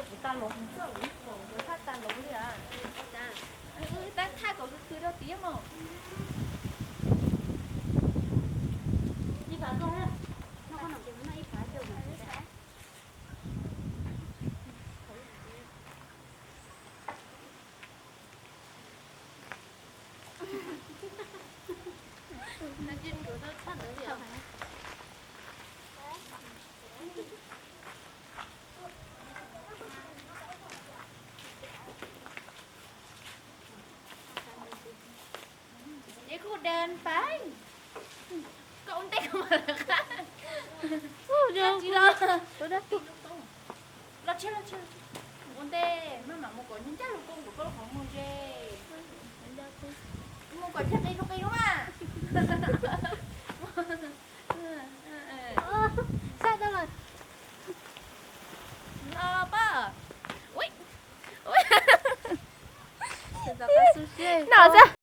Kuv tas los kuv txawj kuv ib koom kuv thaj tas los li a. Tab thaj kom khwv khwv rau tiag mos. Ib phav koj na. Eb, kuv dan pab koj ua ntej kuv mam lawv qab. Tsis los, los tsis los, ua ntej maj mam mus kom ncaj lub koob kom koj lub qhov muag ze. Mus kom ncaj qis rau qis lub mas. Sab tau los. Los pab. Ui, ui. No xwb.